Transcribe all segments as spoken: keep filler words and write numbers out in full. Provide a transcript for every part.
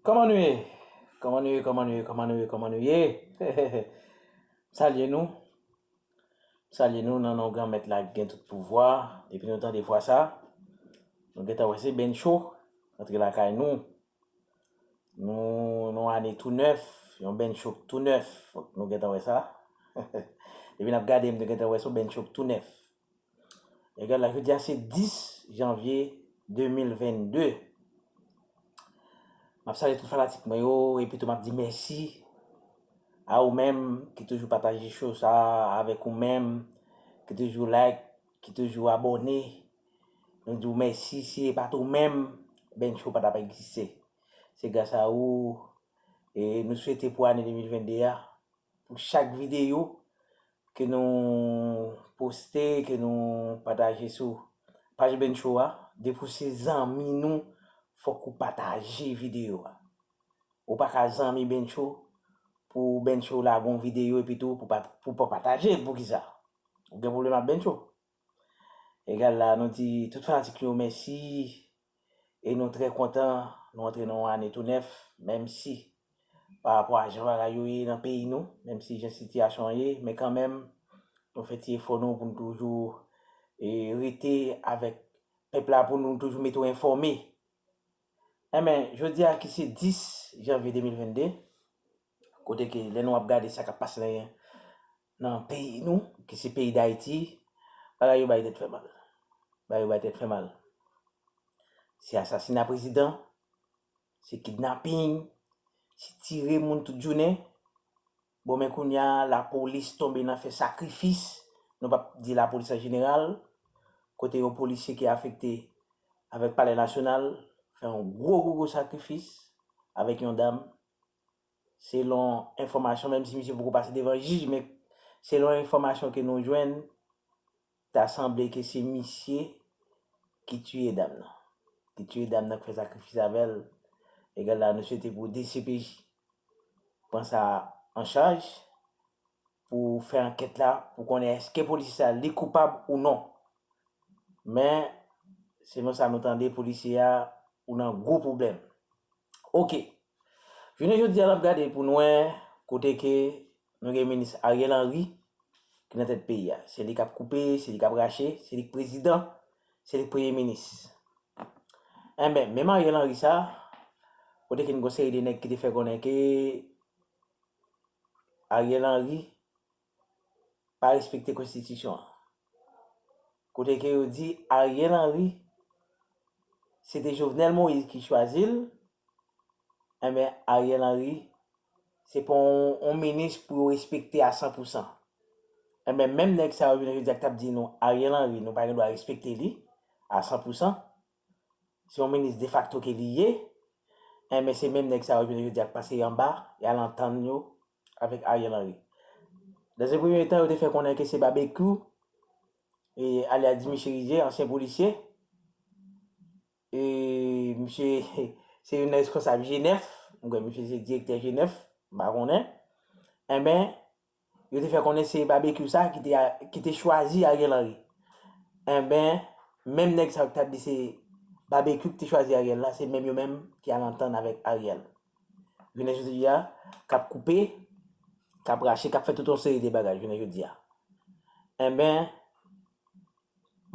Kòman nou ye? Kòman nou ye? Kòman nou ye? Kòman nou ye? Kòman nou ye? M salye nou. M salye nou nan non Granmèt la ki gen tout pouvwa. Depi nou tande vwa sa, nou gentan wè se Bencho antre lakay nou. Nou nan ane tou nèf, yon Bencho tou nèf. Fòk nou gentan wè sa. Depi n ap gade m, nou gentan wè se yon Bencho tou nèf. Egal la, jodi a se dis janvye de mil vennde. M ap salye tout fanatik mwen yo, epi tou m ap di mèsi a ou menm ki toujou pataje show sa avèk ou menm, ki toujou like, ki toujou abòne. Nou di w mèsi, si e pa t ou menm, Bencho pa t ap egziste. Se gras a ou, e nou swete pou ane de mil vennde a, pou chak videyo ke nou poste, ke nou pataje sou paj Bencho a, depi w se zanmi nou, fòk ou pataje videyo a. Ou pa ka zanmi Bencho pou Bencho lage yon videyo epi tou pou pa, pou pa pataje l. Poukisa? Ou gen pwoblèm ak Bencho? Egal la, nou di tout fanatik yo mèsi. E nou trè kontan, nou antre nan yon ane tou nèf, menm si pa rapò a jan bagay yo ye nan peyi nou, menm si jan sitiyasyon an ye, men kanmenm, nou fè ti efò nou pou nou toujou e, rete avèk pèp la, pou nou toujou mete w enfòme. Enben, jodi a ki se dis janvye de mil vennde, kote ke lè nou ap gade sa k ap pase nan, nan peyi nou, ki se peyi Dayiti, bagay yo bay tèt fè mal. Bagay yo bay tèt fè mal. Se asasina prezidan, se kidnaping, se tire moun tout jounen. Bon, men kounye a, lapolis tonbe nan fè sakrifis. Nou p ap di lapolis an jeneral. Kote yon polisye ki afekte avèk Palè Nasyonal fè yon gwo, gwo, gwo sakrifis avèk yon dam. Selon enfòmasyon, menm si misye poko pase devan jij, men selon enfòmasyon ke nou jwenn, ta sanble ke se misye ki tiye dam nan. Ki tiye dam nan, ki fè sakrifis avè l. Egal la, nou swete pou D C P J pran sa an chaj, pou fè ankèt la, pou konnen èske polisye sa li koupab ou non. Men, selon sa nou tande, polisye a ou nan gwo pwoblèm. Oke. Jounen jodi a, n ap gade pou n wè kote ke nou gen minis Ariel Henry ki nan tèt peyi a. Se li k ap koupe, se li k ap rache, se li k prezidan, se li k premye minis. Enben, menm Ariel Henry sa, kote ke n gon seri de nèg ki te fè konnen ke Ariel Henry pa respekte konstitisyon an. Kote ke yo di Ariel Henry, se te Jovenel Moïse ki chwazi l, enben Ariel Henry, se pa yon, yon minis pou yo respekte a san pou san. Enben, menm nèg sa yo jounen jodi a k t ap di nou Ariel Henry, nou pa gen dwa respekte li a san pou san. Se yon minis defakto ke li ye. Enben, se menm nèg sa yo jounen jodi a k pase anba, y al antann yo avèk Ariel Henry. Dans un premier temps, yo te fè konnen ke se Babekyou, e, alyas Dimi Chérizier, ansyen polisye. E, misye, se youn nan reskonsab G nèf. M kwè misye se direktè G nèf, m pa konnen. Enben, yo te fè konnen se Babekyou sa ki te, ki te chwazi Ariel Henry. Enben, menm nèg sa yo ki t ap di se Babekyou ki te chwazi Ariel la, se menm yo menm ki al antann avèk Ariel. Jounen jodi a, k ap koupe, k ap rache, k ap fè tout yon seri de bagay jounen jodi a. Enben,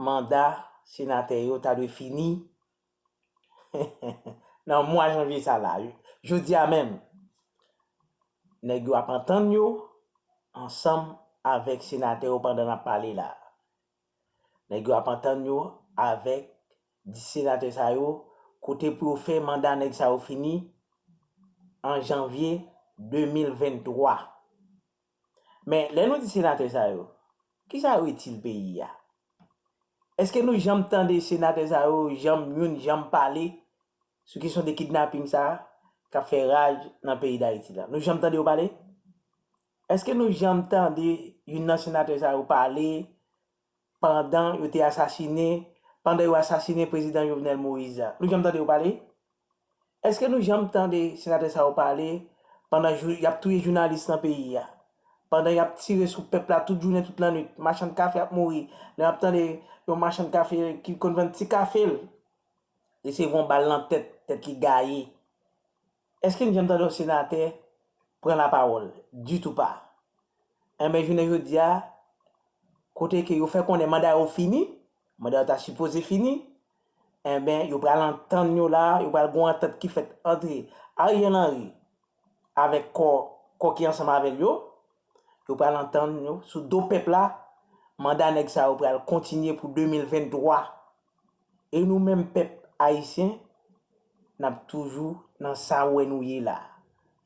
manda senatè yo ta dwe fini nan mwa janvye sa la. Jodi a menm, nèg yo ap antann yo ansanm avèk senatè yo pandan n ap pale la. Nèg yo ap antann yo avèk dis senatè sa yo, kote pou yo fè manda nèg sa yo fini an janvye de mil venntwa. Men, lè nou di senatè sa yo, kisa yo itil peyi a? Èske nou janm tande senatè sa yo, janm youn, janm pale sou kesyon de kidnaping sa a k ap fè raj nan peyi Dayiti la? Nou janm tande yo pale? Èske nou janm tande youn nan senatè sa yo pale pandan yo te asasine, pandan yo asasine prezidan Jovenel Moïse a? Nou janm tande yo pale? Èske nou janm tande senatè sa yo pale pandan jou, y ap touye jounalis nan peyi a? Pandan y ap tire sou pèp la tout jounen, tout lannwit, machann kafe ap mouri. Lè y ap tande yon machann kafe ki konn vann ti kafe l, resevwa yon bal nan tèt, tèt li gaye. Èske n janm tande yon senatè pran lapawòl? Ditou pa. Enben, jounen jodi a, kote ke yo fè konnen manda yo fini, manda yo ta sipoze fini, enben, yo pral antann yo la, yo pral gon antant ki fèt antre Ariel Henry avèk kò, kò ki ansanm avè l yo, yo pral antann yo sou do pèp la, manda nèg sa yo pral kontinye pou de mil venntwa. E nou menm pèp ayisyen, n ap toujou nan sa w wè nou ye la.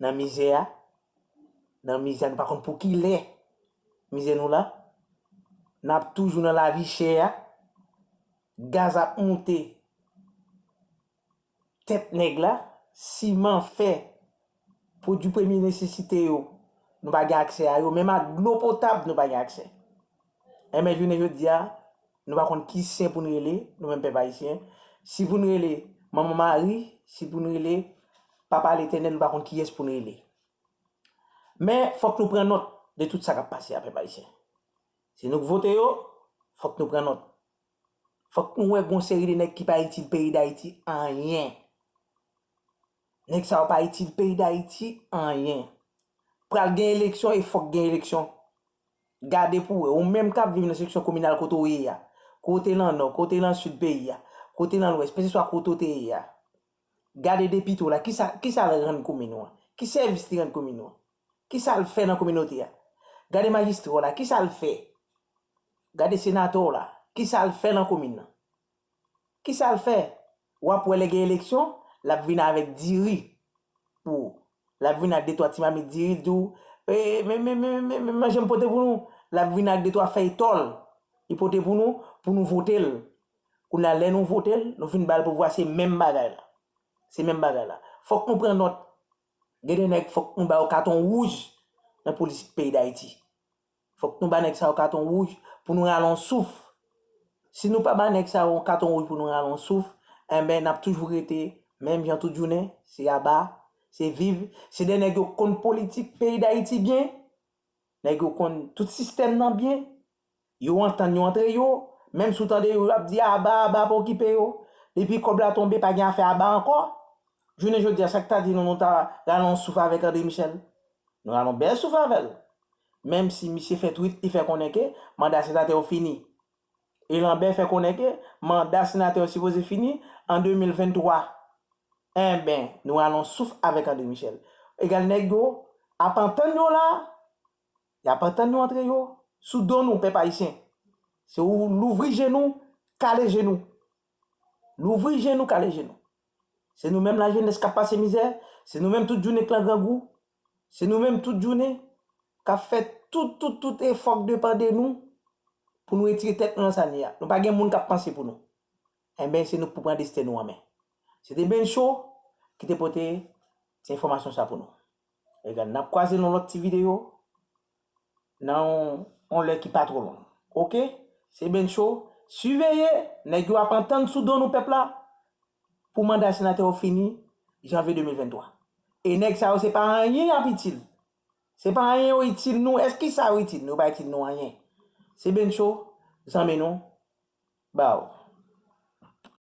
Nan mizè a, nan mizè a, nou pa konn pou ki lè mizè nou la. N ap toujou nan lavi chè a. Gaz ap moute tèt nèg la, siman, fè, pwodui premye nesesite yo, nou pa gen aksè a yo, menm ak dlo potab nou pa gen aksè. Enben, jounen jodi a, nou pa konn ki sen pou n rele, nou menm pèp ayisyen. Si pou n rele Manman Mari, si pou n rele Papa Letènèl, nou pa konn kiyès pou n rele. Men, fòk nou pran nòt de tout sa k ap pase a, pèp ayisyen. Se nou k vote yo, fòk nou pran nòt. Fòk nou wè gon seri de nèg ki pa itil peyi Dayiti anyen. Nèg sa yo pa itil peyi Dayiti anyen. Pral gen eleksyon e fòk gen eleksyon. Gade pou w wè, ou menm k ap viv nan seksyon kominal kote w ye a, kote nan nò, kote nan sid peyi a, kote nan lwès, kèlkeswa kote w te ye a. Gade depite w la, kisa, kisa l rann komin ou an? Ki sèvis li rann komin ou an? Kisa l fè nan kominote a? Gade majistra w la, kisa l fè? Gade senatè w la, kisa l fè nan komin nan? Kisa l fè? W ap wè lè gen eleksyon, l ap vin avèk diri pou ou. L ap vin ak de twa ti mamit diri, l di w, "E, men, men, men, men, men manje m pote pou nou." L ap vin ak de twa fèy tòl, li pote pou nou, pou nou vote l. Kounye a, lè nou vote l, nou fin ba l pouvwa, se menm bagay la. Se menm bagay la. Fòk nou pran nòt. Gen de nèg, fòk nou ba yo katon wouj nan politik peyi Dayiti. Fòk nou ba nèg sa yo katon wouj pou nou rale yon souf. Si nou pa ba nèg sa yo yon katon wouj pou nou rale yon souf, enben, n ap toujou rete menm jan tout jounen, se aba, se viv. Se de nèg yo konn politik peyi Dayiti byen, nèg yo konn tout sistèm nan byen, yo antann yo antre yo, menm si w tande yo ap di aba, aba, pa okipe yo. Depi kòb la tonbe, pa gen afè aba ankò. Jounen jodi a, sa k ta di nou, nou ta rale yon souf avèk André Michel? Nou rale yon bèl souf avè l. Menm si misye fè twit, li fè konnen ke manda senatè yo fini. E Lambert fè konnen ke manda senatè yo sipoze fini an de mil venntwa. Enben, nou rale yon souf avèk André Michel. Egal nèg yo ap antann yo la, y ap antann yo antre yo sou do nou, pèp ayisyen. Se ou louvri je nou, kale je nou. Louvri je nou, kale je nou. Se nou menm lajenès k ap pase mizè, se nou menm tout jounen k nan grangou, se nou menm tout jounen k ap fè tout, tout, tout efò k depann de nou pou nou retire tèt nou nan sa n ye a. Nou pa gen moun k ap panse pou nou. Enben, se nou k pou pran desten nou an men. Se te Bencho ki te pote ti enfòmasyon sa pou nou. Egal, n ap kwaze nan lòt ti videyo, nan yon, yon lè ki pa twò lwen. Oke? Se Bencho, siveye, nèg yo ap antann sou do nou pèp la, pou manda senatè yo fini janvye de mil venntwa. E nèg sa yo, se pa anyen y ap itil. Se pa anyen yo itil nou. Èske sa yo itil nou? Yo pa itil nou anyen. Se Bencho, zanmi nou. Baw.